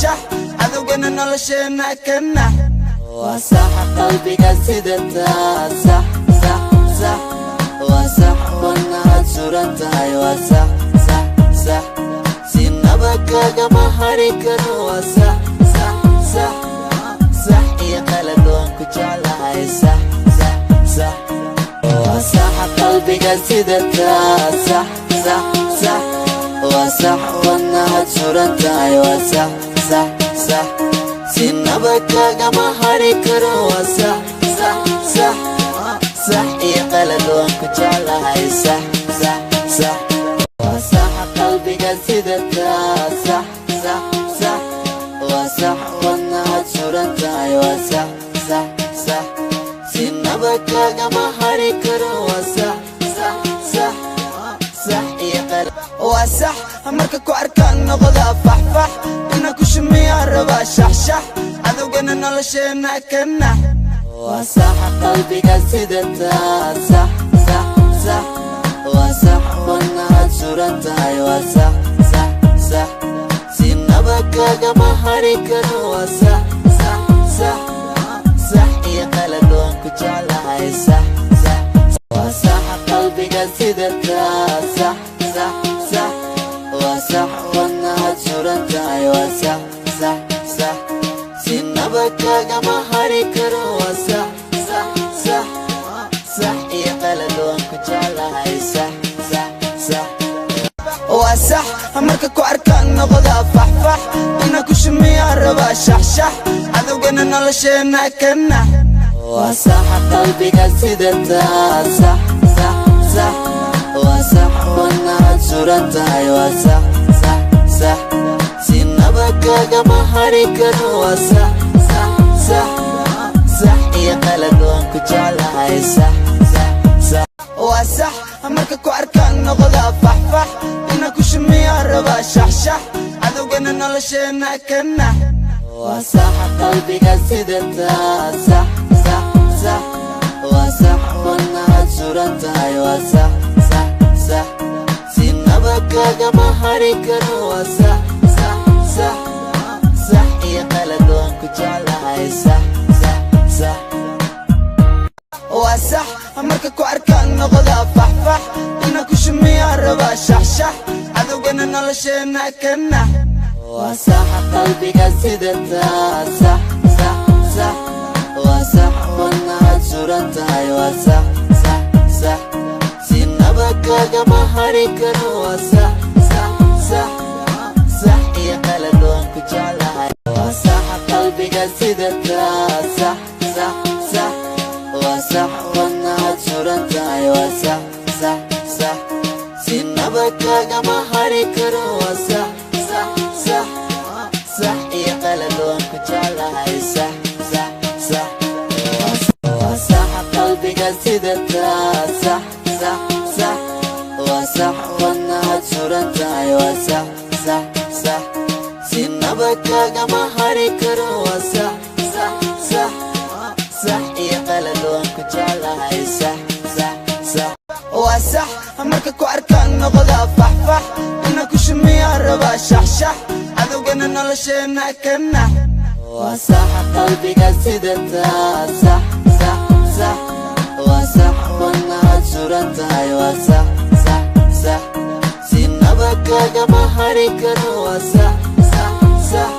Shaxshax, cadowgana nolosheenna ka nax. Waa sax qalbiga sidataa, sax, sax, sax. Waa sax wadnahaad suran tahay. Waa sax, sax, sax. Sinaba kagama hari karo. Waa sax, sax, sax. Sax iyo qalad waan ku jeclahay. Sax, sax, sax. Waa sax qalbiga sidataa, sax, sax, sax. Waa sax wadnahaad suran tahay. Waa sax, sax, sax. Sinaba kagama hari karo. Waa sax, sax, sax. Sax iyo qalad waan ku jeclahay. Sax, sax, sax. Waa sax qalbiga sidataa, sax, sax, sax. Waa sax wadnahaad suran tahay. Waa sax, sax, sax. Sinaba kagama hari karo. Waa sax, sax, sax. Sax iyo qalad. Waa sax marka ku arkaan noqdaa faxfax, ina ku shumiyaa rabaa shaxshax, cadowgana nolosheenna ka nax. Waa sax qalbiga sidataa, sax, sax, sax. Waa sax wadnahaad suran tahay. Waa sax, sax, sax. Sinaba kagama hari karo. Waa sax, sax, sax. Sax iyo qalad waan ku jeclahay. Sax, sax. Waa sax qalbiga sidataa, sax, sax, sax. Waa sax wadnahaad suran tahay. Waa sax, sax, sax. Sinaba kagama hari karo. Waa sax, sax, sax. Sax iyo qalad waan ku jeclahay. Sax, sax, sax. Waa sax marka ku arkaan noqdaa faxfax, ina ku shumiyaa rabaa shaxshax, cadowgana nolosheenna ka nax. Waa sax qalbiga sidataa, sax, sax, sax. Waa sax wadnahaad suran tahay. Waa sax, sax, sax. Sinaba kagama hari karo. Waa sax, sax, sax. Sax iyo qalad waan ku jeclahay. Sax, sax, sax. Waa sax marka ku arkaan noqdaa faxfax, ina ku shumiyaa rabaa shaxshax, cadowgana nolosheenna ka nax. Waa sax qalbiga sidataa, sax, sax, sax. Waa sax wadnahaad suran tahay. Waa sax, sax, sax. Sinaba kagama hari karo. Waa sax, sax, sax. Sax iyo qalad waan ku jeclahay. Sax, sax, sax. Waa sax marka ku arkaan noqdaa faxfax, ina ku shumiyaa rabaa shaxshax, cadowgana nolosheenna ka nax. Waa sax qalbiga sidataa, sax, sax, sax. Waa sax wadnahaad suran tahay. Waa sax, sax, sax. Sinaba kagama hari karo. Waa sax, sax, sax. Sax iyo qalad waan ku jeclahay. Waa sax qalbiga sidataa, sax, sax, sax. Waa sax wadnahaad suran tahay. Waa sax, sax, sax. Sinaba kagama hari karo. Waa sax, sax, sax. Sax iyo qalad waan ku jeclahay. Sax, sax, sax. Waa sax qalbiga sidataa, sax, sax, sax. Waa sax wadnahaad suran tahay. Waa sax, sax, sax. Sinaba kagama hari karo. Waa sax, sax, sax. Sax iyo qalad waan ku jeclahay. Sax, sax, sax. Waa sax marka ku arkaan noqdaa faxfax, ina ku shumiyaa rabaa shaxshax, cadowgana nolosheenna ka nax. Waa sax qalbiga sidataa, sax, sax, sax. Waa sax wadnahaad suran tahay. Waa sax, sax, sax. Sinaba kagama hari karo. Waa sax, sax, sax.